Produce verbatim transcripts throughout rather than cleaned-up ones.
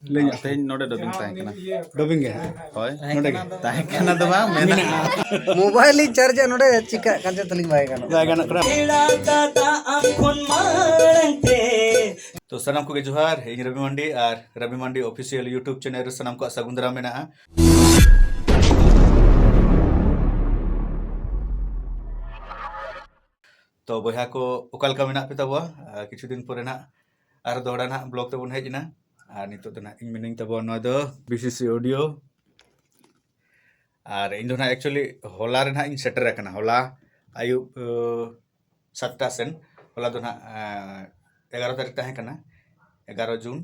ᱞᱟᱹᱭ ᱧᱚᱜ ᱛᱮᱦᱮᱧ ᱱᱚᱰᱮ ᱰᱚᱵᱤᱝ ᱛᱟᱦᱮᱸ ᱠᱟᱱᱟ᱾ ᱰᱚᱵᱤᱝ ᱜᱮ? ᱦᱳᱭ᱾ ᱱᱚᱰᱮ ᱜᱮ? ᱛᱟᱦᱮᱸ ᱠᱟᱱᱟ ᱫᱚ ᱵᱟᱝ, ᱢᱮᱱᱟᱜᱼᱟ᱾ ᱢᱳᱵᱟᱭᱤᱞ ᱞᱤᱧ ᱪᱟᱨᱡᱟ ᱱᱚᱰᱮ, ᱪᱤᱠᱟᱹᱜ ᱠᱟᱱ ᱪᱚ ᱛᱟᱹᱞᱤᱧ ᱵᱟᱭ ᱜᱟᱱᱚᱜ ᱵᱟᱭ ᱜᱟᱱᱚᱜ ᱠᱟᱱᱟ᱾ ᱛᱚ ᱥᱟᱱᱟᱢ ᱠᱚᱜᱮ ᱡᱚᱦᱟᱨ, ᱤᱧ ᱨᱚᱵᱤ ᱢᱟᱱᱰᱤ ᱟᱨ ᱨᱚᱵᱤ ᱢᱟᱱᱰᱤ ᱚᱯᱷᱤᱥᱤᱭᱟᱞ YouTube ᱪᱮᱱᱮᱞ ᱨᱮ ᱥᱟᱱᱟᱢ ᱠᱚᱣᱟᱜ ᱥᱟᱹᱜᱩᱱ ᱫᱟᱨᱟᱢ ᱢᱮᱱᱟᱜᱼᱟ᱾ ᱛᱚ ᱵᱚᱭᱦᱟ ᱠᱚ, ᱚᱠᱟ ᱞᱮᱠᱟ ᱢᱮᱱᱟᱜ ᱯᱮ ᱛᱟᱵᱚᱣᱟ? ᱟᱨ ᱠᱤᱪᱷᱩ ᱫᱤᱱ ᱯᱚᱨᱮ ᱱᱟᱦᱟᱜ ᱟᱨ ᱫᱚᱦᱲᱟ ᱱᱟᱦᱟᱜ ᱵᱞᱚᱜ ᱛᱮᱵᱚᱱ ᱦᱮᱡ ᱮᱱᱟ᱾ ᱟᱨ ᱱᱤᱛᱚᱜ ᱫᱚ ᱱᱟᱦᱟᱜ ᱤᱧ ᱢᱮᱱᱟᱹᱧ ᱛᱟᱵᱚᱣᱟ ᱱᱚᱣᱟ ᱫᱚ ᱵᱤ ᱥᱤ ᱥᱤ ᱚᱰᱤᱭᱳ᱾ ᱟᱨ ᱤᱧ ᱫᱚ ᱱᱟᱦᱟᱜ ᱮᱠᱪᱩᱭᱮᱞᱤ ᱦᱚᱞᱟ ᱨᱮ ᱱᱟᱦᱟᱜ ᱤᱧ ᱥᱮᱴᱮᱨ ᱟᱠᱟᱱᱟ, ᱦᱚᱞᱟ ᱟᱹᱭᱩᱵ ᱥᱟᱛᱴᱟ ᱥᱮᱱ᱾ ᱦᱚᱞᱟ ᱫᱚ ᱱᱟᱦᱟᱜ ᱮᱜᱟᱨᱚ ᱛᱟᱹᱨᱤᱠᱷ ᱛᱟᱦᱮᱸ ᱠᱟᱱᱟ, ᱮᱜᱟᱨᱚ ᱡᱩᱱ᱾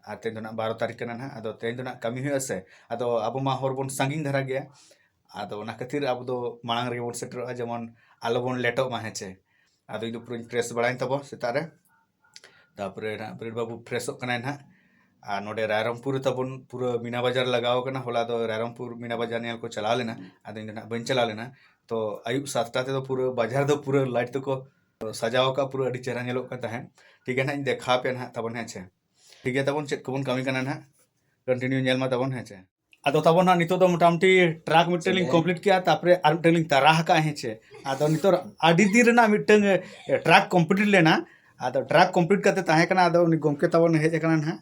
ᱟᱨ ᱛᱮᱦᱮᱧ ᱫᱚ ᱱᱟᱦᱟᱜ ᱵᱟᱨᱚ ᱛᱟᱹᱨᱤᱠᱷ ᱠᱟᱱᱟ ᱱᱟᱦᱟᱜ᱾ ᱟᱫᱚ ᱛᱮᱦᱮᱧ ᱫᱚ ᱱᱟᱦᱟᱜ ᱠᱟᱹᱢᱤ ᱦᱩᱭᱩᱜᱼᱟ ᱥᱮ, ᱟᱫᱚ ᱟᱵᱚ ᱢᱟ ᱦᱚᱲ ᱵᱚᱱ ᱥᱟᱺᱜᱤᱧ ᱫᱷᱟᱨᱟ ᱜᱮᱭᱟ᱾ ᱟᱫᱚ ᱚᱱᱟ ᱠᱷᱟᱹᱛᱤᱨ ᱟᱵᱚ ᱫᱚ ᱢᱟᱲᱟᱝ ᱨᱮᱜᱮ ᱵᱚᱱ ᱥᱮᱴᱮᱨᱚᱜᱼᱟ, ᱡᱮᱢᱚᱱ ᱟᱞᱚ ᱵᱚᱱ ᱞᱮᱴᱚᱜ ᱢᱟ, ᱦᱮᱸ ᱪᱮ? ᱟᱫᱚ ᱤᱧ ᱫᱚ ᱯᱩᱨᱟᱹᱧ ᱯᱷᱨᱮᱥ ᱵᱟᱲᱟᱭᱮᱱ ᱛᱟᱵᱚ ᱥᱮᱛᱟᱜ ᱨᱮ᱾ ᱛᱟᱯᱚᱨᱮ ᱱᱟᱦᱟᱜ ᱵᱨᱤᱴ ᱵᱟᱹᱵᱩ ᱯᱷᱨᱮᱥᱚᱜ ᱠᱟᱱᱟᱭ ᱱᱟᱦᱟᱜ᱾ ᱟᱨ ᱱᱚᱰᱮ ᱨᱟᱭᱨᱚᱝᱯᱩᱨ ᱨᱮ ᱛᱟᱵᱚᱱ ᱯᱩᱨᱟᱹ ᱢᱤᱱᱟ ᱵᱟᱡᱟᱨ ᱞᱟᱜᱟᱣ ᱠᱟᱱᱟ᱾ ᱦᱚᱞᱟ ᱫᱚ ᱨᱟᱭᱨᱚᱝᱯᱩᱨ ᱢᱤᱱᱟ ᱵᱟᱡᱟᱨ ᱧᱮᱞ ᱠᱚ ᱪᱟᱞᱟᱣ ᱞᱮᱱᱟ, ᱟᱫᱚ ᱤᱧ ᱫᱚ ᱱᱟᱦᱟᱜ ᱵᱟᱹᱧ ᱪᱟᱞᱟᱣ ᱞᱮᱱᱟ᱾ ᱛᱚ ᱟᱹᱭᱩᱵ ᱥᱟᱛᱴᱟ ᱛᱮᱫᱚ ᱯᱩᱨᱟᱹ ᱵᱟᱡᱟᱨ ᱫᱚ ᱯᱩᱨᱟᱹ ᱞᱟᱭᱤᱴ ᱛᱮᱠᱚ ᱥᱟᱡᱟᱣ ᱟᱠᱟᱫ, ᱯᱩᱨᱟᱹ ᱟᱹᱰᱤ ᱪᱮᱦᱨᱟ ᱧᱮᱞᱚᱜ ᱠᱟᱱ ᱛᱟᱦᱮᱸᱫ᱾ ᱴᱷᱤᱠ ᱜᱮᱭᱟ ᱱᱟᱦᱟᱜ, ᱤᱧ ᱫᱮᱠᱷᱟᱣ ᱟᱯᱮᱭᱟ ᱱᱟᱦᱟᱜ ᱛᱟᱵᱚᱱ, ᱦᱮᱸ ᱪᱮ? ᱴᱷᱤᱠ ᱜᱮᱭᱟ, ᱛᱟᱵᱚᱱ ᱪᱮᱫ ᱠᱚᱵᱚᱱ ᱠᱟᱹᱢᱤ ᱠᱟᱱᱟ ᱱᱟᱦᱟᱜ, ᱠᱚᱱᱴᱤᱱᱤᱭᱩ ᱧᱮᱞ ᱢᱟ ᱛᱟᱵᱚᱱ, ᱦᱮᱸ ᱪᱮ? ᱟᱫᱚ ᱛᱟᱵᱚᱱ ᱱᱟᱦᱟᱜ ᱱᱤᱛᱚᱜ ᱫᱚ ᱢᱚᱴᱟᱢᱩᱴᱤ ᱴᱨᱟᱠ ᱢᱤᱫᱴᱮᱱ ᱞᱤᱧ ᱪᱮᱫ? ᱠᱚᱢᱯᱞᱤᱴ ᱠᱮᱜᱼᱟ, ᱛᱟᱨᱯᱚᱨᱮ ᱟᱨ ᱢᱤᱫᱴᱮᱱ ᱞᱤᱧ ᱛᱟᱨᱟ ᱟᱠᱟᱜᱼᱟ, ᱦᱮᱸ ᱪᱮ? ᱟᱫᱚ ᱱᱤᱛᱚᱜ ᱟᱹᱰᱤ ᱫᱤᱱ ᱨᱮᱱᱟᱜ ᱢᱤᱫᱴᱟᱝ, ᱮ, ᱴᱨᱟᱠ ᱠᱚᱢᱯᱞᱤᱴ ᱞᱮᱱᱟ᱾ ᱟᱫᱚ ᱴᱨᱟᱠ ᱠᱚᱢᱯᱞᱤᱴ ᱠᱟᱛᱮ ᱛᱟᱦᱮᱸ ᱠᱟᱱᱟ, ᱟᱫᱚ ᱩᱱᱤ ᱜᱚᱢᱠᱮ ᱛᱟᱵᱚᱱ ᱦᱮᱡ ᱟᱠᱟᱱᱟ ᱱᱟᱦᱟᱜ᱾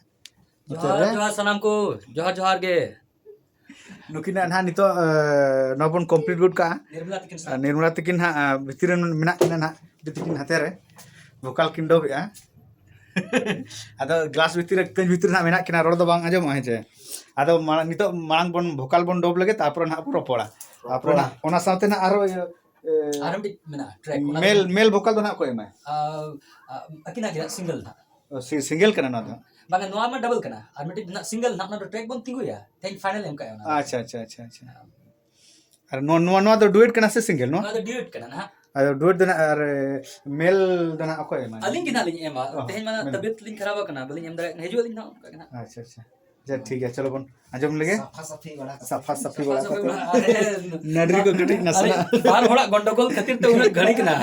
ᱡᱚᱦᱟᱨ, ᱡᱚᱦᱟᱨ ᱥᱟᱱᱟᱢ ᱠᱚ, ᱡᱚᱦᱟᱨ, ᱡᱚᱦᱟᱨ ᱜᱮ᱾ ᱱᱩᱠᱤᱱᱟᱜ ᱱᱟᱦᱟᱜ ᱱᱤᱛᱚᱜ, ᱮ, ᱱᱚᱣᱟ ᱵᱚᱱ ᱠᱚᱢᱯᱞᱤᱴ ᱜᱚᱫ ᱠᱟᱜᱼᱟ᱾ ᱱᱤᱨᱢᱚᱞᱟ ᱛᱟᱹᱠᱤᱱ ᱥᱟᱶ᱾ ᱟᱨ ᱱᱤᱨᱢᱚᱞᱟ ᱛᱟᱹᱠᱤᱱ ᱱᱟᱦᱟᱜ, ᱮ, ᱵᱷᱤᱛᱤᱨ ᱨᱮ ᱢᱮᱱᱟᱜ ᱠᱤᱱᱟ ᱱᱟᱦᱟᱜ, ᱵᱷᱤᱛᱤᱨ ᱛᱟᱹᱠᱤᱱ ᱦᱟᱛᱮ ᱨᱮ᱾ ᱵᱷᱳᱠᱟᱞ ᱠᱤᱱ ᱰᱚᱵᱮᱜᱼᱟ᱾ ᱟᱫᱚ ᱜᱞᱟᱥ ᱵᱷᱤᱛᱤᱨ ᱨᱮ, ᱠᱟᱹᱧ ᱵᱷᱤᱛᱤᱨ ᱨᱮ ᱱᱟᱦᱟᱜ ᱢᱮᱱᱟᱜ ᱠᱤᱱᱟ, ᱨᱚᱲ ᱫᱚ ᱵᱟᱝ ᱟᱸᱡᱚᱢᱚᱜᱼᱟ, ᱦᱮᱸ ᱪᱮ? ᱟᱫᱚ ᱢᱟᱲᱟᱝ, ᱱᱤᱛᱚᱜ ᱢᱟᱲᱟᱝ ᱵᱚᱱ ᱵᱷᱳᱠᱟᱞ ᱵᱚᱱ ᱰᱚᱵ ᱞᱮᱜᱮ, ᱛᱟᱨᱯᱚᱨᱮ ᱱᱟᱦᱟᱜ ᱵᱚᱱ ᱨᱚᱯᱚᱲᱟ᱾ ᱛᱟᱨᱯᱚᱨᱮ ᱨᱚᱯᱚᱲᱟ᱾ ᱚᱱᱟ ᱥᱟᱶᱛᱮ ᱱᱟᱦᱟᱜ ᱟᱨᱚ ᱤᱭᱟᱹ, ᱮ, ᱟᱨ ᱢᱤᱫᱴᱤᱡ ᱢᱮᱱᱟᱜᱼᱟ, ᱴᱨᱮᱠ, ᱚᱱᱟ ᱢᱮᱞ, ᱫᱚ ᱢᱮᱞ ᱵᱷᱳᱠᱟᱞ ᱫᱚ ᱱᱟᱦᱟᱜ ᱚᱠᱚᱭ ᱮᱢᱟᱭ? ᱟ, ᱟ, ᱟᱹᱠᱤᱱᱟᱜ ᱜᱮ ᱱᱟᱦᱟᱜ ᱥᱤᱝᱜᱮᱞ ᱱᱟᱦᱟᱜ᱾ ᱚ, ᱥᱤ-, ᱥᱤᱝᱜᱮᱞ ᱠᱟᱱᱟ ᱱᱚᱣᱟ ᱫᱚ? ᱵᱟᱝᱟ, ᱱᱚᱣᱟ ᱢᱟ ᱰᱟᱵᱚᱞ ᱠᱟᱱᱟ, ᱟᱨ ᱢᱤᱫᱴᱤᱡ ᱱᱟᱦᱟᱜ ᱥᱤᱝᱜᱮᱞ ᱱᱟᱦᱟᱜ, ᱚᱱᱟ ᱫᱚ ᱴᱨᱮᱠ ᱵᱚᱱ ᱛᱤᱸᱜᱩᱭᱟ, ᱛᱮᱦᱮᱧ ᱯᱷᱟᱭᱱᱟᱞ ᱮᱢ ᱠᱟᱜᱼᱟ ᱚᱱᱟ ᱫᱚ᱾ ᱟᱪᱪᱷᱟ, ᱟᱪᱪᱷᱟ, ᱟᱪᱪᱷᱟ, ᱟᱪᱪᱷᱟ᱾ ᱟᱨ ᱱᱚᱣᱟ, ᱱᱚᱣᱟ, ᱱᱚᱣᱟ ᱫᱚ ᱰᱩᱭᱮᱴ ᱠᱟᱱᱟ ᱥᱮ ᱥᱤᱝᱜᱮᱞ ᱱᱚᱣᱟ? ᱱᱚᱣᱟ ᱫᱚ ᱰᱩᱭᱮᱴ ᱠᱟᱱᱟ ᱱᱟᱦᱟᱜ᱾ ᱟᱫᱚ ᱰᱩᱭᱮᱴ ᱫᱚ ᱱᱟᱦᱟᱜ, ᱟᱨ, ᱮ, ᱢᱮᱞ ᱫᱚ ᱱᱟᱦᱟᱜ ᱚᱠᱚᱭ ᱮᱢᱟ? ᱟᱹᱞᱤᱧ ᱜᱮ ᱱᱟᱦᱟᱜ ᱞᱤᱧ ᱮᱢᱟ᱾ ᱚ, ᱛᱮᱦᱮᱧ ᱢᱟ ᱢᱮᱞ᱾ ᱛᱟᱵᱤᱭᱚᱛ ᱞᱤᱧ ᱠᱷᱟᱨᱟᱯ ᱟᱠᱟᱱᱟ, ᱵᱟᱹᱞᱤᱧ ᱮᱢ ᱫᱟᱲᱮᱭᱟᱜ ᱠᱟᱱᱟ᱾ ᱦᱤᱡᱩᱜ ᱟᱹᱞᱤᱧ ᱱᱟᱦᱟᱜ ᱚᱱᱠᱟ ᱜᱮ ᱱᱟᱦᱟᱜ᱾ ᱟᱪᱪᱷᱟ, ᱟᱪᱪᱷᱟ᱾ ᱟᱪᱪᱷᱟ, ᱴᱷᱤᱠ ᱜᱮᱭᱟ, ᱪᱚᱞᱚ ᱵᱚᱱ ᱟᱸᱡᱚᱢ ᱞᱮᱜᱮ᱾ ᱥᱟᱯᱷᱟ ᱥᱟᱹᱯᱷᱤ ᱵᱟᱲᱟ ᱠᱟᱛᱮ᱾ ᱥᱟᱯᱷᱟ ᱥᱟᱹᱯᱷᱤ ᱵᱟᱲᱟ ᱠᱟᱛᱮ᱾ ᱟᱨᱮ, ᱱᱟᱹᱰᱨᱤ ᱠᱚ ᱠᱟᱹᱴᱤᱡ ᱱᱟᱥᱮᱱᱟᱜ᱾ ᱟᱨᱮ, ᱵᱟᱨ ᱦᱚᱲᱟᱜ ᱜᱚᱱᱰᱚᱜᱳᱞ ᱠᱷᱟᱹᱛᱤᱨ ᱛᱮ ᱩᱱᱟᱹᱜ ᱜᱷᱟᱹᱲᱤᱠ ᱮᱱᱟ᱾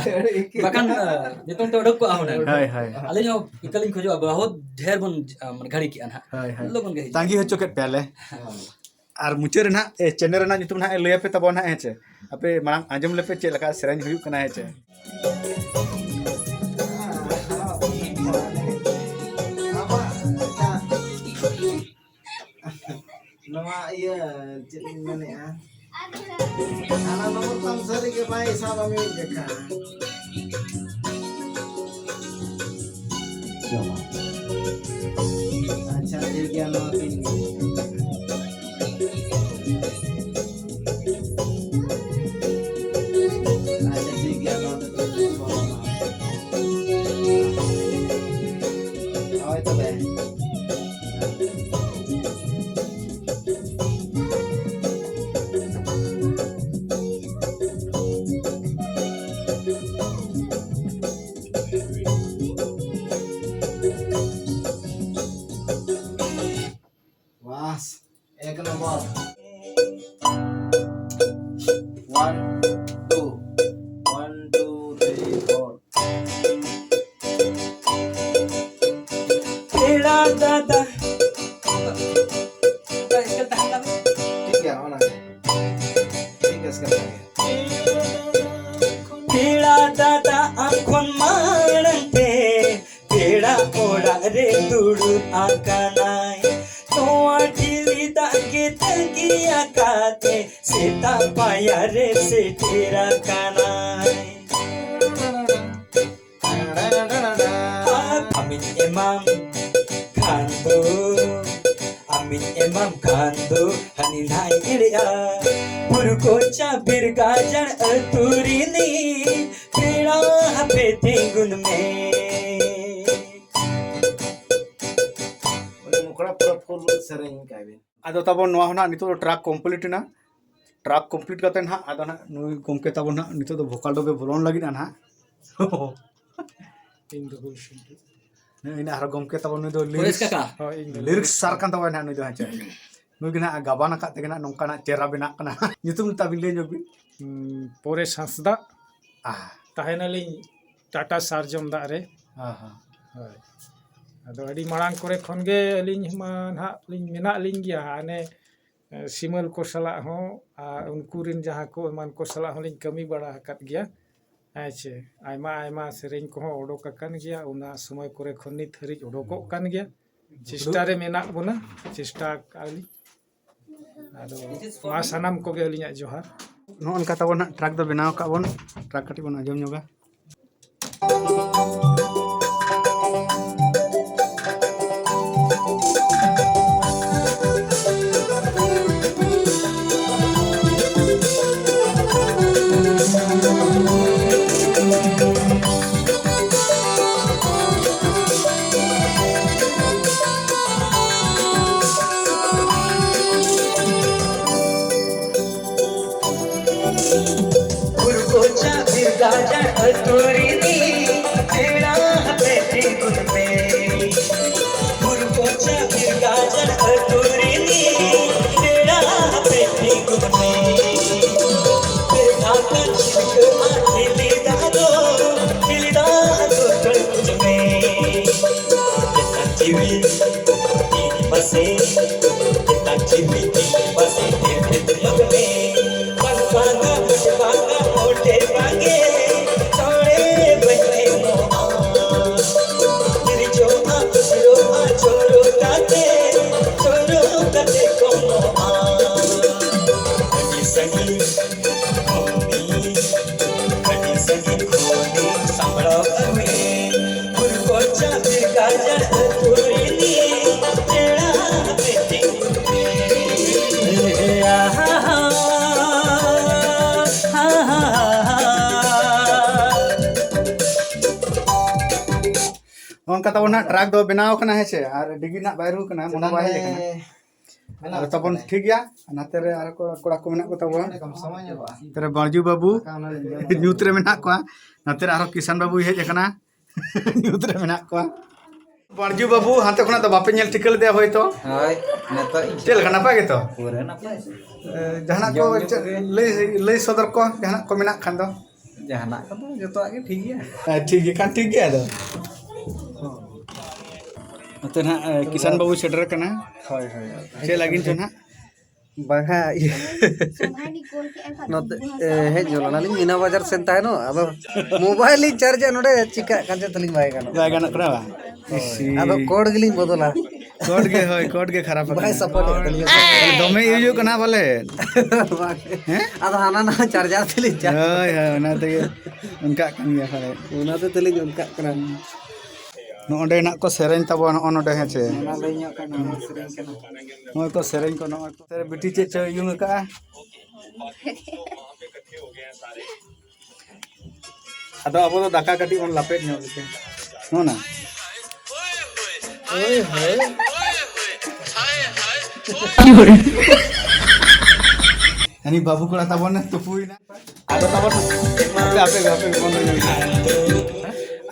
ᱵᱟᱠᱷᱟᱱ, ᱟ, ᱧᱩᱛᱩᱢ ᱛᱮ ᱩᱰᱩᱠ ᱠᱚᱜᱼᱟ ᱦᱩᱱᱟᱹᱝ᱾ ᱦᱳᱭ, ᱦᱳᱭ᱾ ᱟᱹᱞᱤᱧ ᱦᱚᱸ ᱤᱠᱟᱹ ᱞᱤᱧ ᱠᱷᱚᱡᱚᱜᱼᱟ, ᱵᱚᱦᱩᱛ ᱰᱷᱮᱨ ᱵᱚᱱ, ᱟ, ᱢᱟᱱᱮ ᱜᱷᱟᱹᱲᱤ ᱠᱮᱜᱼᱟ ᱱᱟᱦᱟᱜ᱾ ᱦᱳᱭ, ᱦᱳᱭ᱾ ᱞᱚᱜᱚᱱ ᱜᱮ ᱦᱤᱡᱩᱜ᱾ ᱛᱟᱺᱜᱤ ᱦᱚᱪᱚ ᱠᱮᱫ ᱯᱮᱭᱟᱞᱮ᱾ ᱦᱮᱸ᱾ ᱟᱨ ᱢᱩᱪᱟᱹᱫ ᱨᱮ ᱱᱟᱦᱟᱜ, ᱮ, channel ᱨᱮᱱᱟᱜ ᱧᱩᱛᱩᱢ ᱱᱟᱦᱟᱜ ᱮ ᱞᱟᱹᱭ ᱟᱯᱮ ᱛᱟᱵᱚᱱ ᱱᱟᱦᱟᱜ, ᱦᱮᱸ ᱪᱮ? ᱟᱯᱮ ᱢᱟᱲᱟᱝ ᱟᱸᱡᱚᱢ ᱞᱮᱯᱮ ᱪᱮᱫ ᱞᱮᱠᱟ ᱥᱮᱨᱮᱧ ᱦᱩᱭᱩᱜ ᱠᱟᱱᱟ, ᱦᱮᱸ ᱪᱮ? ᱱᱚᱣᱟ ᱤᱭᱟᱹ ᱪᱮᱫ ᱤᱧ ᱢᱮᱱᱮᱫᱼᱟ? ᱦᱟᱱᱟ ᱱᱚᱢᱵᱚᱨ ᱛᱟᱢ ᱥᱟᱹᱨᱤ ᱜᱮ ᱵᱟᱭ ᱥᱟᱵᱟ ᱢᱤᱫ ᱡᱚᱠᱷᱟ᱾ ᱟᱪᱪᱷᱟ, ᱴᱷᱤᱠ ᱜᱮᱭᱟ, ᱱᱚᱣᱟ ᱛᱤᱧ ᱟᱪᱪᱷᱟ, ᱴᱷᱤᱠ ᱜᱮᱭᱟ, ᱱᱚᱣᱟ ᱫᱚ ᱦᱳᱭ ᱛᱚᱵᱮ᱾ ᱵᱟᱥ, ᱮᱠ number. One, two. One, two, three, four. ᱯᱮᱲᱟ ᱫᱟᱫᱟ᱾ ᱚᱠᱟ scale ᱛᱟᱦᱮᱱ ᱛᱟᱢᱟ? ᱴᱷᱤᱠ ᱜᱮᱭᱟ, ᱚᱱᱟ ᱜᱮ᱾ ᱴᱷᱤᱠ ᱜᱮᱭᱟ, scale ᱛᱟᱦᱮᱱ ᱜᱮᱭᱟ᱾ ᱯᱮᱲᱟ ᱫᱟᱫᱟ ᱟᱢ ᱠᱷᱚᱱ ᱢᱟᱲᱟᱝ ᱛᱮ ᱯᱮᱲᱟ ᱚᱲᱟᱜ ᱨᱮ ᱫᱩᱲᱩᱵ ᱟᱠᱟᱱᱟᱭ᱾ ᱱᱚᱣᱟ ᱴᱷᱤᱞᱤ ᱫᱟᱜ ᱜᱮ ᱛᱟᱺᱜᱤ ᱟᱠᱟᱫᱮ, ᱥᱮᱛᱟᱜ ᱯᱟᱭᱟᱨ ᱨᱮ ᱥᱮᱴᱮᱨ ᱟᱠᱟᱱᱟᱭ᱾ ᱟᱢᱤᱧ ᱮᱢᱟᱢ ᱠᱷᱟᱱ ᱫᱚ, ᱟᱢᱤᱧ ᱮᱢᱟᱢ ᱠᱷᱟᱱ ᱫᱚ, ᱦᱟᱹᱱᱤ ᱱᱟᱭ ᱮᱲᱮᱜᱼᱟ᱾ ᱵᱩᱨᱩ ᱠᱚᱪᱟ ᱵᱤᱨ ᱜᱟᱡᱟᱲ ᱟᱹᱛᱩ ᱨᱤᱱᱤᱡ ᱯᱮᱲᱟ ᱦᱟᱯᱮ ᱛᱤᱸᱜᱩᱱ ᱢᱮ᱾ ᱩᱱᱤ ᱢᱚᱠᱲᱟ ᱯᱩᱨᱟᱹ full ᱥᱮᱨᱮᱧ ᱠᱟᱭ ᱵᱤᱱ᱾ ᱟᱫᱚ ᱛᱟᱵᱚᱱ ᱱᱚᱣᱟ ᱦᱚᱸ ᱱᱟᱦᱟᱜ ᱱᱤᱛᱚᱜ ᱫᱚ track complete ᱮᱱᱟ᱾ Track complete ᱠᱟᱛᱮ ᱱᱟᱦᱟᱜ ᱟᱫᱚ ᱱᱟᱦᱟᱜ ᱱᱩᱭ ᱜᱚᱢᱠᱮ ᱛᱟᱵᱚᱱ ᱱᱟᱦᱟᱜ ᱱᱤᱛᱚᱜ ᱫᱚ vocal dub ᱮ ᱵᱚᱞᱚᱱ ᱞᱟᱹᱜᱤᱫ ᱱᱟᱦᱟᱜ᱾ ᱤᱧ ᱫᱚ ᱵᱟᱹᱧ ᱥᱮᱱ ᱠᱮᱫ᱾ ᱱᱩᱭ ᱟᱨᱦᱚᱸ ᱜᱚᱢᱠᱮ ᱛᱟᱵᱚᱱ, ᱱᱩᱭ ᱫᱚ ᱯᱚᱨᱮᱥ ᱠᱟᱠᱟ᱾ ᱦᱳᱭ, ᱤᱧ ᱫᱚ ᱞᱤᱨᱤᱠᱥ ᱥᱟᱨ ᱠᱟᱱ ᱛᱟᱵᱚᱱᱟ ᱱᱟᱦᱟᱜ ᱱᱩᱭ ᱫᱚ, ᱦᱮᱸ ᱪᱮ? ᱱᱩᱭ ᱜᱮ ᱱᱟᱦᱟᱜ ᱜᱟᱵᱟᱱ ᱟᱠᱟᱫ ᱛᱮᱜᱮ ᱱᱟᱦᱟᱜ ᱱᱚᱝᱠᱟᱱᱟᱜ ᱪᱮᱦᱨᱟ ᱵᱮᱱᱟᱜ ᱠᱟᱱᱟ᱾ ᱧᱩᱛᱩᱢ ᱛᱟᱵᱤᱱ ᱞᱟᱹᱭ ᱧᱚᱜ ᱵᱤᱱ᱾ ᱦᱩᱸ, ᱯᱚᱨᱮᱥ ᱦᱟᱸᱥᱫᱟ᱾ ᱟᱦ᱾ ᱛᱟᱦᱮᱱᱟᱞᱤᱧ ᱴᱟᱴᱟ ᱥᱟᱨᱡᱚᱢ ᱫᱟᱜ ᱨᱮ᱾ ᱟᱦᱟ᱾ ᱦᱳᱭ᱾ ᱟᱫᱚ ᱟᱹᱰᱤ ᱢᱟᱲᱟᱝ ᱠᱚᱨᱮ ᱠᱷᱚᱱ ᱜᱮ ᱟᱹᱞᱤᱧ ᱢᱟ ᱱᱟᱦᱟᱜ ᱞᱤᱧ ᱢᱮᱱᱟᱜ ᱞᱤᱧ ᱜᱮᱭᱟ᱾ ᱦᱟᱱᱮ, ᱮ, ᱥᱤᱢᱟᱹᱞ ᱠᱚ ᱥᱟᱞᱟᱜ ᱦᱚᱸ ᱟᱨ ᱩᱱᱠᱩ ᱨᱮᱱ ᱡᱟᱦᱟᱸ ᱠᱚ ᱮᱢᱟᱱ ᱠᱚ ᱥᱟᱞᱟᱜ ᱦᱚᱸᱞᱤᱧ ᱠᱟᱹᱢᱤ ᱵᱟᱲᱟ ᱟᱠᱟᱫ ᱜᱮᱭᱟ᱾ ᱦᱮᱸ ᱪᱮ, ᱟᱭᱢᱟ ᱟᱭᱢᱟ ᱥᱮᱨᱮᱧ ᱠᱚᱦᱚᱸ ᱚᱰᱚᱠ ᱟᱠᱟᱱ ᱜᱮᱭᱟ᱾ ᱚᱱᱟ ᱥᱚᱢᱚᱭ ᱠᱚᱨᱮ ᱠᱷᱚᱱ ᱱᱤᱛ ᱦᱟᱹᱨᱤᱡ ᱚᱰᱚᱠᱚᱜ ᱠᱟᱱ ᱜᱮᱭᱟ᱾ ᱪᱮᱥᱴᱟ ᱨᱮ ᱢᱮᱱᱟᱜ ᱵᱚᱱᱟ, ᱪᱮᱥᱴᱟ ᱟᱠᱟᱫᱼᱟ ᱞᱤᱧ᱾ ᱟᱫᱚ ᱢᱟ ᱥᱟᱱᱟᱢ ᱠᱚᱜᱮ ᱟᱹᱞᱤᱧᱟᱜ ᱡᱚᱦᱟᱨ᱾ ᱱᱚᱜᱼᱚ ᱱᱚᱝᱠᱟ ᱛᱟᱵᱚᱱ ᱦᱟᱸᱜ track ᱫᱚ ᱵᱮᱱᱟᱣ ᱟᱠᱟᱫ ᱵᱚᱱ, track ᱠᱟᱹᱴᱤᱡ ᱵᱚᱱ ᱟᱸᱡᱚᱢ ᱧᱚᱜᱟ᱾ ᱵᱩᱨᱩ ᱠᱚᱪᱟ ᱵᱤᱨ ᱜᱟᱡᱟᱲ ᱟᱹᱛᱩ ᱨᱤᱱᱤᱡ ᱯᱮᱲᱟ ᱦᱟᱯᱮ ᱛᱤᱸᱜᱩᱱ ᱯᱮ᱾ ᱵᱩᱨᱩ ᱠᱚᱪᱟ ᱵᱤᱨ ᱜᱟᱡᱟᱲ ᱟᱹᱛᱩ ᱨᱤᱱᱤᱡ ᱯᱮᱲᱟ ᱦᱟᱯᱮ ᱛᱤᱸᱜᱩᱱ ᱯᱮ᱾ ᱯᱮᱲᱟ ᱠᱟᱱ ᱪᱷᱤᱞᱠᱟᱹ ᱟᱨ ᱴᱷᱤᱞᱤ ᱫᱟᱜ ᱫᱚ, ᱴᱷᱤᱞᱤ ᱫᱟᱜ ᱫᱚ ᱠᱟᱹᱲᱠᱩᱡ ᱢᱮ᱾ ᱪᱮᱛᱟᱱ ᱡᱤᱣᱤ ᱛᱤᱱ ᱯᱟᱥᱮ, ᱪᱮᱛᱟᱱ ᱡᱤᱣᱤ ᱛᱤᱱ ᱯᱟᱥᱮ ᱛᱮᱨᱯᱮᱫ ᱧᱚᱜ ᱢᱮ᱾ ᱵᱟᱝ ᱵᱟᱝᱟ, ᱢᱚᱴᱮ ᱵᱟᱝᱟ, ᱢᱚᱴᱮ ᱵᱟᱝᱮ, ᱪᱚᱲᱮ ᱵᱟᱹᱧ ᱮᱢᱚᱜᱼᱟ᱾ ᱛᱤᱨᱡᱚᱜᱼᱟ, ᱯᱩᱥᱨᱚᱜᱼᱟ, ᱪᱚᱨᱚ ᱠᱟᱛᱮ, ᱪᱚᱨᱚ ᱠᱟᱛᱮ ᱠᱚᱢᱚᱜᱼᱟ᱾ ᱟᱹᱰᱤ ᱥᱟᱺᱜᱤᱧ ᱠᱷᱚᱱᱤᱧ, ᱟᱹᱰᱤ ᱥᱟᱺᱜᱤᱧ ᱠᱷᱚᱱᱤᱧ ᱥᱟᱢᱵᱲᱟᱣ ᱟᱹᱜᱩᱭᱮ᱾ ᱵᱩᱨᱩ ᱠᱚᱪᱟ ᱵᱤᱨ ᱜᱟᱡᱟᱲ ᱟᱹᱛᱩ ᱨᱤᱱᱤᱡ ᱯᱮᱲᱟ ᱦᱟᱯᱮ ᱛᱤᱸᱜᱩ ᱯᱮ᱾ ᱚᱱᱠᱟ ᱛᱟᱵᱚᱱ ᱦᱟᱸᱜ track ᱫᱚ ᱵᱮᱱᱟᱣ ᱠᱟᱱᱟ, ᱦᱮᱸ ᱥᱮ? ᱟᱨ ᱰᱤᱜᱤ ᱱᱟᱜ ᱵᱟᱭ ᱨᱩ ᱠᱟᱱᱟ, ᱢᱚᱱᱮ ᱵᱟᱭ ᱦᱮᱡ ᱠᱟᱱᱟ᱾ ᱟᱫᱚ ᱛᱟᱵᱚᱱ ᱴᱷᱤᱠ ᱜᱮᱭᱟ, ᱱᱟᱛᱮ ᱨᱮ ᱟᱨᱚ ᱠᱚᱲᱟ, ᱠᱚᱲᱟ ᱠᱚ ᱢᱮᱱᱟᱜ ᱠᱚ ᱛᱟᱵᱚᱱᱟ᱾ ᱱᱚᱛᱮ ᱨᱮ ᱵᱟᱹᱡᱩ ᱵᱟᱹᱵᱩ ᱧᱩᱛ ᱨᱮ ᱢᱮᱱᱟᱜ ᱠᱚᱣᱟ, ᱱᱟᱛᱮ ᱨᱮ ᱟᱨᱚ ᱠᱤᱥᱟᱱ ᱵᱟᱹᱵᱩᱭ ᱦᱮᱡ ᱟᱠᱟᱱᱟ, ᱧᱩᱛ ᱨᱮ ᱢᱮᱱᱟᱜ ᱠᱚᱣᱟ᱾ ᱵᱟᱹᱨᱡᱩ ᱵᱟᱹᱵᱩ, ᱦᱟᱱᱛᱮ ᱠᱷᱚᱱᱟᱜ ᱫᱚ ᱵᱟᱯᱮ ᱧᱮᱞ ᱴᱷᱤᱠᱟᱹ ᱞᱮᱫᱮᱭᱟ ᱦᱳᱭᱛᱚ? ᱦᱳᱭ, ᱱᱤᱛᱚᱜ ᱤᱧ ᱪᱮᱫ ᱞᱮᱠᱟ, ᱱᱟᱯᱟᱭ ᱜᱮᱛᱚ? ᱯᱩᱨᱟᱹ ᱱᱟᱯᱟᱭ᱾ ᱮ, ᱡᱟᱦᱟᱱᱟᱜ ᱠᱚ ᱡᱚᱢ ᱧᱩ ᱪᱮᱫ ᱠᱚᱜᱮ᱾ ᱞᱟᱹᱭ, ᱞᱟᱹᱭ ᱥᱚᱫᱚᱨ ᱠᱚ, ᱡᱟᱦᱟᱱᱟᱜ ᱠᱚ ᱢᱮᱱᱟᱜ ᱠᱷᱟᱱ ᱫᱚ? ᱡᱟᱦᱟᱱᱟᱜ ᱠᱚᱫᱚ ᱡᱚᱛᱚᱣᱟᱜ ᱜᱮ ᱴᱷᱤᱠ ᱜᱮᱭᱟ᱾ ᱦᱮᱸ, ᱴᱷᱤᱠ ᱜᱮ ᱠᱷᱟᱱ ᱴᱷᱤᱠ ᱜᱮᱭᱟ ᱟᱫᱚ᱾ ᱱᱚᱛᱮ ᱱᱟᱦᱟᱜ, ᱮ, ᱠᱤᱥᱟᱱ ᱵᱟᱹᱵᱩ ᱥᱮᱴᱮᱨ ᱟᱠᱟᱱᱟ᱾ ᱦᱳᱭ, ᱦᱳᱭ᱾ ᱪᱮᱫ ᱞᱟᱹᱜᱤᱫ ᱪᱚ ᱱᱟᱦᱟᱜ? ᱵᱟᱝᱟ, ᱤᱭᱟᱹ᱾ ᱱᱚᱛᱮ, ᱮ, ᱦᱮᱡ ᱧᱚᱜ ᱞᱮᱱᱟᱞᱤᱧ ᱢᱤᱱᱟ ᱵᱟᱡᱟᱨ ᱥᱮᱱ ᱛᱟᱦᱮᱱᱚᱜ, ᱟᱫᱚ ᱢᱳᱵᱟᱭᱤᱞ ᱞᱤᱧ ᱪᱟᱨᱡᱟ ᱱᱚᱰᱮ, ᱪᱤᱠᱟᱹᱜ ᱠᱟᱱ ᱪᱚ ᱛᱟᱹᱞᱤᱧ ᱵᱟᱭ ᱜᱟᱱᱚᱜ ᱵᱟᱭ ᱜᱟᱱᱚᱜ ᱠᱟᱱᱟ ᱵᱟᱝ? ᱦᱳᱭ᱾ ᱤᱥᱤ᱾ ᱟᱫᱚ ᱠᱳᱰ ᱜᱮᱞᱤᱧ ᱵᱚᱫᱚᱞᱟ᱾ ᱠᱳᱰ ᱜᱮ, ᱦᱳᱭ, ᱠᱳᱰ ᱜᱮ ᱠᱷᱟᱨᱟᱯ ᱵᱟᱭ ᱟᱠᱟᱱᱟ᱾ ᱥᱟᱯᱳᱨᱴ ᱮᱫ ᱛᱟᱹᱞᱤᱧᱟ᱾ ᱫᱚᱢᱮ ᱤᱭᱩᱡᱚᱜ ᱠᱟᱱᱟ ᱵᱚᱞᱮ᱾ ᱵᱟᱝ᱾ ᱦᱮᱸ? ᱟᱫᱚ ᱦᱟᱱᱟ ᱱᱟᱣᱟ ᱪᱟᱨᱡᱟᱨ ᱛᱮᱞᱤᱧ ᱪᱟᱨᱡᱽ᱾ ᱦᱳᱭ, ᱦᱳᱭ, ᱚᱱᱟ ᱛᱮᱜᱮ ᱚᱱᱠᱟᱜ ᱠᱟᱱ ᱜᱮᱭᱟ ᱯᱟᱞᱮ᱾ ᱚᱱᱟ ᱛᱮ ᱛᱮᱞᱤᱧ ᱚᱱᱠᱟᱜ ᱠᱟᱱᱟ᱾ ᱱᱚᱜᱼᱚ ᱱᱚᱸᱰᱮ ᱦᱮᱱᱟᱜ ᱠᱚ ᱥᱮᱨᱮᱧ ᱛᱟᱵᱚᱱ, ᱱᱚᱜᱼᱚ ᱱᱚᱸᱰᱮ, ᱦᱮᱸ ᱪᱮ? ᱚᱱᱟ ᱞᱟᱹᱭ ᱧᱚᱜ ᱠᱟᱱᱟ, ᱱᱚᱣᱟ ᱥᱮᱨᱮᱧ ᱠᱟᱱᱟ᱾ ᱱᱚᱜᱼᱚᱭ ᱠᱚ ᱥᱮᱨᱮᱧ ᱠᱚ, ᱱᱚᱜᱼᱚᱭ ᱠᱚ᱾ ᱥᱮ ᱵᱤᱴᱤ ᱪᱮᱫ ᱪᱚᱭ ᱩᱭᱩᱝ ᱟᱠᱟᱜᱼᱟ? ᱟᱫᱚ ᱟᱵᱚ ᱫᱚ ᱫᱟᱠᱟ ᱠᱟᱹᱴᱤᱡ ᱵᱚᱱ ᱞᱟᱯᱮᱫ ᱧᱚᱜ ᱞᱮᱜᱮ᱾ ᱱᱚᱜᱼᱚ ᱱᱟ᱾ ᱦᱟᱹᱱᱤ ᱵᱟᱹᱵᱩ ᱠᱚᱲᱟ ᱛᱟᱵᱚᱱ ᱛᱩᱯᱩᱭᱮᱱᱟ᱾ ᱟᱫᱚ ᱛᱟᱵᱚᱱ, ᱟᱯᱮ, ᱟᱯᱮ, ᱟᱯᱮ, ᱵᱚᱱᱫᱚ ᱧᱚᱜ ᱠᱟᱱᱟ᱾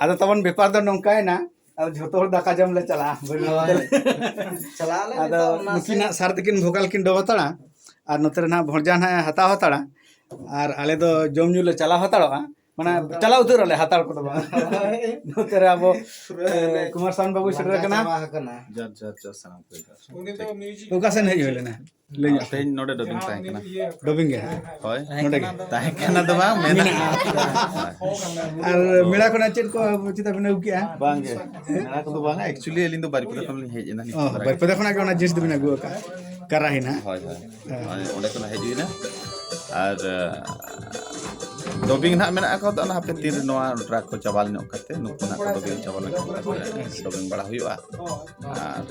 ᱟᱫᱚ ᱛᱟᱵᱚᱱ ᱵᱮᱯᱟᱨ ᱫᱚ ᱱᱚᱝᱠᱟᱭᱮᱱᱟ, ᱟᱫᱚ ᱡᱷᱚᱛᱚ ᱦᱚᱲ ᱫᱟᱠᱟ ᱡᱚᱢ ᱞᱮ ᱪᱟᱞᱟᱜᱼᱟ᱾ ᱦᱳᱭ᱾ ᱪᱟᱞᱟᱜ ᱟᱞᱮ ᱟᱫᱚ ᱱᱤᱛᱚᱜ ᱱᱟᱥᱮ᱾ ᱱᱩᱠᱤᱱᱟᱜ ᱥᱟᱨ ᱛᱟᱹᱠᱤᱱ ᱵᱷᱳᱠᱟᱞ ᱠᱤᱱ ᱰᱚᱵᱚ ᱦᱟᱛᱟᱲᱟ, ᱟᱨ ᱱᱚᱛᱮ ᱨᱮ ᱱᱟᱦᱟᱜ ᱵᱷᱚᱲᱡᱟ ᱱᱟᱦᱟᱜ ᱮ ᱦᱟᱛᱟᱣ ᱦᱟᱛᱟᱲᱟ, ᱟᱨ ᱟᱞᱮ ᱫᱚ ᱡᱚᱢ ᱧᱩ ᱞᱮ ᱪᱟᱞᱟᱣ ᱦᱟᱛᱟᱲᱚᱜᱼᱟ᱾ ᱢᱟᱱᱮ, ᱪᱟᱞᱟᱣ ᱩᱛᱟᱹᱨᱚᱜ ᱟᱞᱮ, ᱦᱟᱛᱟᱲ ᱠᱚᱫᱚ ᱵᱟᱝ᱾ ᱦᱳᱭ᱾ ᱱᱚᱛᱮ ᱨᱮ ᱟᱵᱚ, ᱯᱩᱨᱟᱹ ᱮ, ᱮᱱᱮᱡ᱾ ᱠᱩᱢᱟᱨ ᱥᱟᱱ ᱵᱟᱹᱵᱩ ᱥᱮᱴᱮᱨ ᱞᱟᱸᱜᱟ ᱟᱠᱟᱱᱟ᱾ ᱪᱟᱵᱟ ᱟᱠᱟᱱᱟ᱾ ᱡᱚᱦᱟᱨ, ᱡᱚᱦᱟᱨ, ᱡᱚᱦᱟᱨ, ᱥᱟᱱᱟᱢ ᱠᱚ ᱡᱚᱦᱟᱨ᱾ ᱩᱱᱤ ᱫᱚ ᱢᱤᱭᱩᱡᱤᱠ ᱚᱠᱟ ᱥᱮᱱ ᱦᱮᱡ ᱦᱩᱭ ᱞᱮᱱᱟ? ᱞᱟᱹᱭ ᱧᱚᱜ ᱛᱮᱦᱮᱧ ᱱᱚᱰᱮ ᱰᱚᱵᱤᱝ ᱛᱟᱦᱮᱸ ᱠᱟᱱᱟ᱾ ᱰᱚᱵᱤᱝ ᱜᱮ? ᱦᱳᱭ᱾ ᱛᱟᱦᱮᱸ ᱠᱟᱱᱟ ᱫᱚ ᱵᱟᱝ, ᱢᱮᱱᱟᱜᱼᱟ᱾ ᱢᱮᱱᱟᱜᱼᱟ᱾ ᱦᱳᱭ᱾ ᱟᱨ ᱢᱮᱞᱟ ᱠᱷᱚᱱᱟᱜ ᱪᱮᱫ ᱠᱚ ᱪᱮᱫᱟᱜ ᱵᱤᱱ ᱟᱹᱜᱩ ᱠᱮᱜᱼᱟ? ᱵᱟᱝ ᱜᱮ, ᱢᱮᱞᱟ ᱠᱚᱫᱚ ᱵᱟᱝᱟ, actually ᱟᱹᱞᱤᱧ ᱫᱚ ᱵᱟᱨᱤᱯᱟᱫᱟ ᱠᱷᱚᱱ ᱞᱤᱧ ᱦᱮᱡ ᱮᱱᱟ, ᱱᱤᱛ ᱚ, ᱫᱷᱟᱨᱟ ᱜᱮ᱾ ᱵᱟᱨᱤᱯᱟᱫᱟ ᱠᱷᱚᱱᱟᱜ ᱜᱮ ᱚᱱᱟ ᱡᱤᱱᱤᱥ ᱫᱚᱵᱤᱱ ᱟᱹᱜᱩ ᱟᱠᱟᱫᱼᱟ, ᱠᱟᱨᱟᱦᱤ ᱱᱟᱦᱟᱜ᱾ ᱦᱳᱭ, ᱦᱳᱭ᱾ ᱦᱮᱸ᱾ ᱦᱳᱭ, ᱚᱸᱰᱮ ᱠᱷᱚᱱᱟᱜ ᱦᱮᱡ ᱦᱩᱭᱱᱟ᱾ ᱟᱨ, ᱰᱚᱵᱤᱝ ᱱᱟᱦᱟᱜ ᱢᱮᱱᱟᱜ ᱟᱠᱟᱫᱟ, ᱚᱱᱟ ᱦᱟᱯᱮ ᱛᱤᱱ ᱨᱮ ᱱᱚᱣᱟ ᱴᱨᱟᱠ ᱠᱚ ᱪᱟᱵᱟ ᱧᱚᱜ ᱠᱟᱛᱮ, ᱱᱩᱠᱩ ᱱᱟᱦᱟᱜ ᱠᱚ ᱰᱚᱵᱤᱝ ᱪᱟᱵᱟ ᱞᱮᱱᱠᱷᱟᱱ ᱛᱟᱨᱯᱚᱨᱮ ᱰᱚᱵᱤᱝ ᱵᱟᱲᱟ ᱦᱩᱭᱩᱜᱼᱟ᱾ ᱟᱨ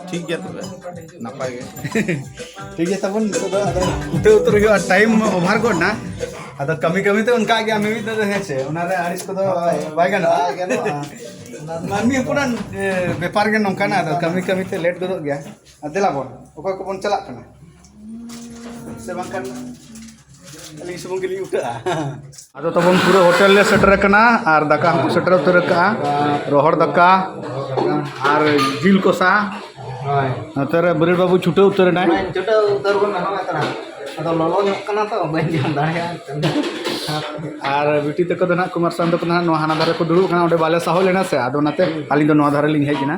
ᱴᱷᱤᱠ ᱜᱮᱭᱟ ᱛᱚᱵᱮ᱾ ᱱᱟᱯᱟᱭ ᱜᱮ᱾ ᱴᱷᱤᱠ ᱜᱮᱭᱟ ᱛᱟᱵᱚᱱ, ᱱᱤᱛᱚᱜ ᱫᱚ ᱟᱫᱚ ᱩᱴᱷᱟᱹᱣ ᱩᱛᱟᱹᱨ ᱦᱩᱭᱩᱜᱼᱟ, time over ᱜᱚᱫ ᱱᱟ᱾ ᱟᱫᱚ ᱠᱟᱹᱢᱤ ᱠᱟᱹᱢᱤ ᱛᱮ ᱚᱱᱠᱟ ᱜᱮ ᱢᱤᱢᱤᱫ ᱫᱚ, ᱦᱮᱸ ᱥᱮ, ᱚᱱᱟ ᱨᱮ ᱟᱹᱲᱤᱥ ᱠᱚᱫᱚ ᱵᱟᱭ ᱜᱟᱱᱚᱜᱼᱟ᱾ ᱵᱟᱭ ᱜᱟᱱᱚᱜᱼᱟ᱾ ᱢᱟᱹᱱᱢᱤ ᱦᱚᱯᱚᱱᱟᱜ, ᱮ, ᱵᱮᱯᱟᱨ ᱜᱮ ᱱᱚᱝᱠᱟᱱᱟ, ᱟᱫᱚ ᱠᱟᱹᱢᱤ ᱠᱟᱹᱢᱤ ᱛᱮ late ᱜᱚᱫᱚᱜ ᱜᱮᱭᱟ᱾ ᱟᱨ ᱫᱮᱞᱟ ᱵᱚᱱ, ᱚᱠᱟ ᱠᱚᱵᱚᱱ ᱪᱟᱞᱟᱜ ᱠᱟᱱᱟ? ᱥᱮ ᱵᱟᱝᱠᱷᱟᱱ ᱟᱹᱞᱤᱧ ᱥᱩᱢᱩᱝ ᱜᱮᱞᱤᱧ ᱩᱴᱷᱟᱹᱜᱼᱟ? ᱟᱫᱚ ᱛᱟᱵᱚᱱ ᱯᱩᱨᱟᱹ ᱦᱳᱴᱮᱞ ᱞᱮ ᱥᱮᱴᱮᱨ ᱟᱠᱟᱱᱟ ᱟᱨ ᱫᱟᱠᱟ ᱦᱚᱸᱠᱚ ᱥᱮᱴᱮᱨ ᱩᱛᱟᱹᱨ ᱟᱠᱟᱜᱼᱟ, ᱨᱚᱦᱚᱲ ᱫᱟᱠᱟ ᱟᱨ ᱡᱤᱞ ᱠᱚᱥᱟ᱾ ᱦᱳᱭ᱾ ᱱᱚᱛᱮ ᱨᱮ ᱵᱤᱨᱟᱹᱴ ᱵᱟᱹᱵᱩ ᱪᱷᱩᱴᱟᱹᱣ ᱩᱛᱟᱹᱨ ᱮᱱᱟᱭ᱾ ᱦᱳᱭ, ᱪᱷᱩᱴᱟᱹᱣ ᱩᱛᱟᱹᱨ ᱵᱚᱱ ᱮᱦᱚᱵ ᱟᱠᱟᱱᱟ᱾ ᱟᱫᱚ ᱞᱚᱞᱚ ᱧᱚᱜ ᱠᱟᱱᱟ ᱛᱚ, ᱵᱟᱹᱧ ᱡᱚᱢ ᱫᱟᱲᱮᱭᱟᱜᱼᱟ᱾ ᱟᱨ ᱵᱤᱴᱤ ᱛᱟᱠᱚ ᱫᱚ ᱱᱟᱦᱟᱜ, ᱠᱩᱢᱟᱨ ᱥᱟᱱ ᱛᱟᱠᱚ ᱱᱟᱦᱟᱜ ᱱᱚᱣᱟ ᱦᱟᱱᱟ ᱫᱷᱟᱨᱮ ᱠᱚ ᱫᱩᱲᱩᱵ ᱠᱟᱱᱟ, ᱚᱸᱰᱮ ᱵᱟᱞᱮ ᱥᱟᱦᱚ ᱞᱮᱱᱟ ᱥᱮ, ᱟᱫᱚ ᱚᱱᱟᱛᱮ ᱟᱹᱞᱤᱧ ᱫᱚ ᱱᱚᱣᱟ ᱫᱷᱟᱨᱮ ᱞᱤᱧ ᱦᱮᱡ ᱮᱱᱟ᱾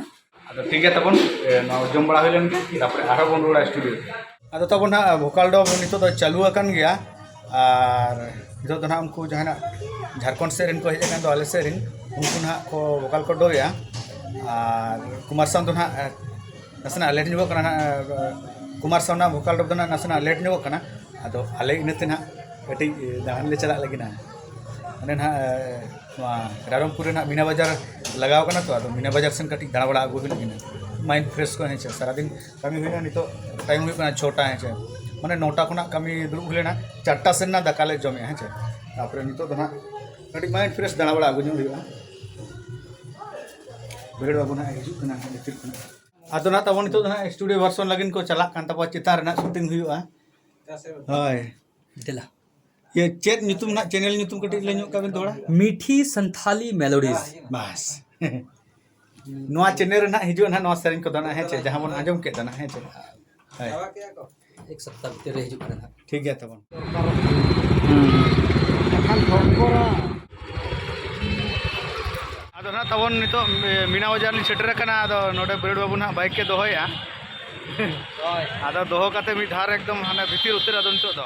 ᱟᱫᱚ ᱴᱷᱤᱠ ᱜᱮᱭᱟ ᱛᱟᱵᱚᱱ, ᱮ, ᱱᱚᱣᱟ ᱡᱚᱢ ᱵᱟᱲᱟ ᱦᱩᱭ ᱞᱮᱱ ᱜᱮ, ᱛᱟᱨᱯᱚᱨᱮ ᱟᱨᱦᱚᱸ ᱵᱚᱱ ᱨᱩᱣᱟᱹᱲᱟ ᱥᱴᱩᱰᱤᱭᱳ ᱛᱮ᱾ ᱟᱫᱚ ᱛᱟᱵᱚᱱ ᱦᱟᱸᱜ ᱵᱷᱳᱠᱟᱞ ᱰᱚᱵ ᱱᱤᱛᱚᱜ ᱫᱚ ᱪᱟᱹᱞᱩ ᱟᱠᱟᱱ ᱜᱮᱭᱟ, ᱟᱨ ᱱᱤᱛᱚᱜ ᱫᱚ ᱱᱟᱦᱟᱜ ᱩᱱᱠᱩ ᱡᱟᱦᱟᱸᱭ ᱱᱟᱜ ᱡᱷᱟᱲᱠᱷᱚᱸᱰ ᱥᱮᱫ ᱨᱮᱱ ᱠᱚ ᱦᱮᱡ ᱟᱠᱟᱱ ᱫᱚ, ᱟᱞᱮ ᱥᱮᱫ ᱨᱮᱱ, ᱩᱱᱠᱩ ᱱᱟᱦᱟᱜ ᱠᱚ ᱵᱷᱳᱠᱟᱞ ᱠᱚ ᱰᱚᱵᱮᱜᱼᱟ᱾ ᱟᱨ ᱠᱩᱢᱟᱨ ᱥᱟᱣᱩᱱᱰ ᱫᱚ ᱱᱟᱦᱟᱜ, ᱮ, ᱱᱟᱥᱮᱱᱟᱜ ᱞᱮᱴ ᱧᱚᱜᱚᱜ ᱠᱟᱱᱟ ᱱᱟᱦᱟᱜ, ᱮ, ᱠᱩᱢᱟᱨ ᱥᱟᱣᱩᱱᱰ ᱨᱮᱱᱟᱜ ᱵᱷᱳᱠᱟᱞ ᱰᱚᱵ ᱫᱚ ᱱᱟᱦᱟᱜ ᱱᱟᱥᱮᱱᱟᱜ ᱞᱮᱴ ᱧᱚᱜᱚᱜ ᱠᱟᱱᱟ᱾ ᱟᱫᱚ ᱟᱞᱮ ᱤᱱᱟᱹᱛᱮ ᱱᱟᱦᱟᱜ ᱠᱟᱹᱴᱤᱡ, ᱮ, ᱫᱟᱬᱟᱱ ᱞᱮ ᱪᱟᱞᱟᱜ ᱞᱟᱹᱜᱤᱫ ᱱᱟᱦᱟᱜ᱾ ᱚᱸᱰᱮ ᱱᱟᱦᱟᱜ, ᱮ, ᱱᱚᱣᱟ ᱨᱟᱭᱨᱚᱝᱯᱩᱨ ᱨᱮ ᱱᱟᱦᱟᱜ ᱢᱤᱱᱟ ᱵᱟᱡᱟᱨ ᱞᱟᱜᱟᱣ ᱠᱟᱱᱟ ᱛᱚ, ᱟᱫᱚ ᱢᱤᱱᱟ ᱵᱟᱡᱟᱨ ᱥᱮᱱ ᱠᱟᱹᱴᱤᱡ ᱫᱟᱬᱟ ᱵᱟᱲᱟ ᱟᱹᱜᱩ ᱦᱩᱭ ᱞᱟᱹᱜᱤᱫ ᱱᱟᱦᱟᱜ᱾ ᱢᱟᱭᱤᱱᱰ ᱯᱷᱨᱮᱥ ᱠᱚ, ᱦᱮᱸ ᱪᱮ, ᱥᱟᱨᱟᱫᱤᱱ ᱠᱟᱹᱢᱤ ᱦᱩᱭᱱᱟ, ᱱᱤᱛᱚᱜ ᱴᱟᱭᱤᱢ ᱦᱩᱭᱩᱜ ᱠᱟᱱᱟ ᱪᱷᱚᱴᱟ, ᱦᱮᱸ ᱪᱮ, ᱢᱟᱱᱮ ᱱᱚᱴᱟ ᱠᱷᱚᱱᱟᱜ ᱠᱟᱹᱢᱤ ᱫᱩᱲᱩᱵ ᱦᱩᱭ ᱞᱮᱱᱟ, ᱪᱟᱨᱴᱟ ᱥᱮᱱ ᱱᱟᱜ ᱫᱟᱠᱟ ᱞᱮ ᱡᱚᱢᱮᱜᱼᱟ, ᱦᱮᱸ ᱪᱮ᱾ ᱛᱟᱨᱯᱚᱨᱮ ᱱᱤᱛᱚᱜ ᱫᱚ ᱱᱟᱦᱟᱜ ᱠᱟᱹᱴᱤᱡ ᱢᱟᱭᱤᱱᱰ ᱯᱷᱨᱮᱥ ᱫᱟᱬᱟ ᱵᱟᱲᱟ ᱟᱹᱜᱩ ᱧᱚᱜ ᱦᱩᱭᱩᱜᱼᱟ᱾ ᱵᱷᱤᱲ ᱵᱟᱹᱵᱩ ᱱᱟᱦᱟᱜ ᱦᱤᱡᱩᱜ ᱠᱟᱱᱟ ᱱᱟᱦᱟᱜ ᱵᱷᱤᱛᱤᱨ ᱠᱷᱚᱱᱟᱜ᱾ ᱟᱫᱚ ᱱᱟᱦᱟᱜ ᱛᱟᱵᱚᱱ ᱱᱤᱛᱚᱜ ᱫᱚ ᱱᱟᱦᱟᱜ ᱥᱴᱩᱰᱤᱭᱳ ᱵᱷᱟᱨᱥᱚᱱ ᱞᱟᱹᱜᱤᱫ ᱠᱚ ᱪᱟᱞᱟᱜ ᱠᱟᱱ ᱛᱟᱠᱚᱣᱟ, ᱪᱮᱛᱟᱱ ᱨᱮᱱᱟᱜ ᱥᱩᱴᱤᱝ ᱦᱩᱭᱩᱜᱼᱟ᱾ ᱦᱳᱭ᱾ ᱫᱮᱞᱟ᱾ ᱤᱭᱟᱹ, ᱪᱮᱫ ᱧᱩᱛᱩᱢ ᱱᱟᱦᱟᱜ, ᱪᱮᱱᱮᱞ ᱧᱩᱛᱩᱢ ᱠᱟᱹᱴᱤᱡ ᱞᱟᱹᱭ ᱧᱚᱜ ᱠᱟᱜ ᱵᱮᱱ ᱫᱚᱦᱲᱟ? ᱢᱤᱴᱷᱤ ᱥᱟᱱᱛᱷᱟᱞᱤ ᱢᱮᱞᱳᱰᱤᱡᱽ᱾ ᱵᱟᱥ᱾ ᱱᱚᱣᱟ ᱪᱮᱱᱮᱞ ᱨᱮ ᱱᱟᱦᱟᱜ ᱦᱤᱡᱩᱜᱼᱟ ᱱᱟᱦᱟᱜ ᱱᱚᱣᱟ ᱥᱮᱨᱮᱧ ᱠᱚᱫᱚ ᱱᱟᱦᱟᱜ, ᱦᱮᱸ ᱪᱮ, ᱡᱟᱦᱟᱸ ᱵᱚᱱ ᱟᱸᱡᱚᱢ ᱠᱮᱫ ᱫᱚ ᱱᱟᱦᱟᱜ, ᱦᱮᱸ ᱪᱮ᱾ ᱦᱳᱭ᱾ ᱮᱠ ᱥᱚᱯᱛᱟᱦ ᱵᱷᱤᱛᱤᱨ ᱨᱮ ᱦᱤᱡᱩᱜ ᱠᱟᱱᱟ ᱱᱟᱦᱟᱜ᱾ ᱴᱷᱤᱠ ᱜᱮᱭᱟ ᱛᱟᱵᱚᱱ᱾ ᱟᱫᱚ ᱱᱟᱦᱟᱜ ᱛᱟᱵᱚᱱ ᱱᱤᱛᱚᱜ, ᱮ, ᱢᱤᱱᱟ ᱵᱟᱡᱟᱨ ᱞᱤᱧ ᱥᱮᱴᱮᱨ ᱟᱠᱟᱱᱟ᱾ ᱟᱫᱚ ᱱᱚᱰᱮ ᱵᱤᱨᱟᱹᱴ ᱵᱟᱹᱵᱩ ᱱᱟᱦᱟᱜ ᱵᱟᱭᱤᱠ ᱮ ᱫᱚᱦᱚᱭᱮᱜᱼᱟ᱾ ᱦᱳᱭ᱾ ᱟᱫᱚ ᱫᱚᱦᱚ ᱠᱟᱛᱮ ᱢᱤᱫ ᱫᱷᱟᱣ ᱨᱮ ᱮᱠᱫᱚᱢ ᱦᱟᱱᱮ ᱵᱷᱤᱛᱤᱨ ᱩᱛᱟᱹᱨ ᱟᱫᱚ ᱱᱤᱛᱚᱜ ᱫᱚ᱾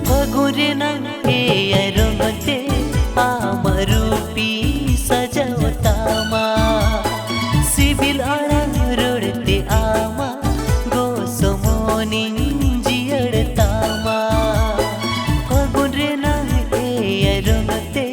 ᱯᱷᱟᱹᱜᱩᱱ ᱨᱮᱱᱟᱝ ᱮᱭᱟᱭ ᱨᱚᱝ ᱛᱮ ᱟᱢᱟᱜ ᱨᱩᱯᱤᱧ ᱥᱟᱡᱟᱣ ᱛᱟᱢᱟ᱾ ᱥᱤᱵᱤᱞ ᱟᱲᱟᱝ ᱨᱚᱲ ᱛᱮ ᱟᱢᱟᱜ ᱜᱚᱥᱚᱢᱚᱱᱤᱧ ᱡᱤᱭᱟᱹᱲ ᱛᱟᱢᱟ᱾ ᱯᱷᱟᱹᱜᱩᱱ ᱨᱮᱱᱟᱝ ᱮᱭᱟᱭ ᱨᱚᱝ ᱛᱮ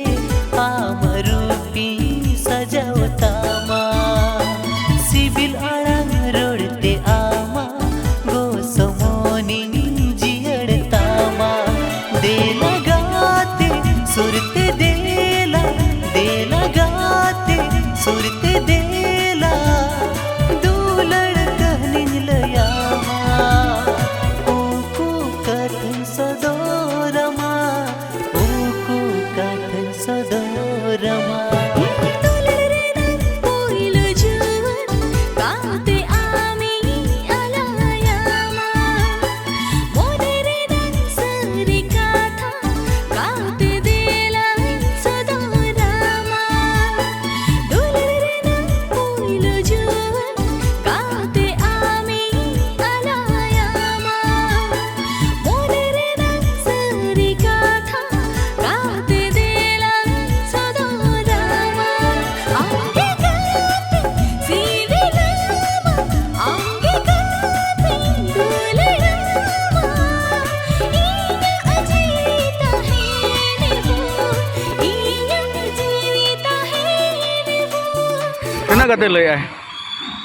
ᱠᱟᱛᱮ ᱞᱟᱹᱭᱮᱜᱼᱟᱭ?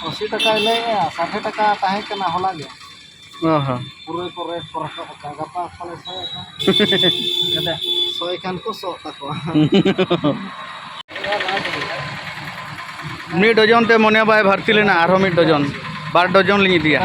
ᱟᱥᱤ ᱴᱟᱠᱟᱭ ᱞᱟᱹᱭᱮᱜᱼᱟ, ᱥᱟᱴᱷᱮ ᱴᱟᱠᱟ ᱛᱟᱦᱮᱸ ᱠᱟᱱᱟ ᱦᱚᱞᱟ ᱜᱮ᱾ ᱚ ᱦᱚᱸ᱾ ᱯᱩᱨᱟᱹᱭ ᱠᱚ ᱨᱮᱴ ᱠᱚ ᱨᱟᱠᱟᱵ ᱟᱠᱟᱫ, ᱜᱟᱯᱟ ᱯᱟᱞᱮ ᱥᱚᱭ ᱟᱠᱟᱱ᱾ ᱥᱚᱭ ᱠᱷᱟᱱ ᱠᱚ ᱥᱚᱜ ᱛᱟᱠᱚᱣᱟ᱾ ᱢᱤᱫ ᱰᱚᱡᱚᱱ ᱛᱮ ᱢᱚᱱᱮ ᱵᱟᱭ ᱵᱷᱟᱨᱛᱤ ᱞᱮᱱᱟ, ᱟᱨᱦᱚᱸ ᱢᱤᱫ ᱰᱚᱡᱚᱱ, ᱵᱟᱨ ᱰᱚᱡᱚᱱ ᱞᱤᱧ ᱤᱫᱤᱭᱟ᱾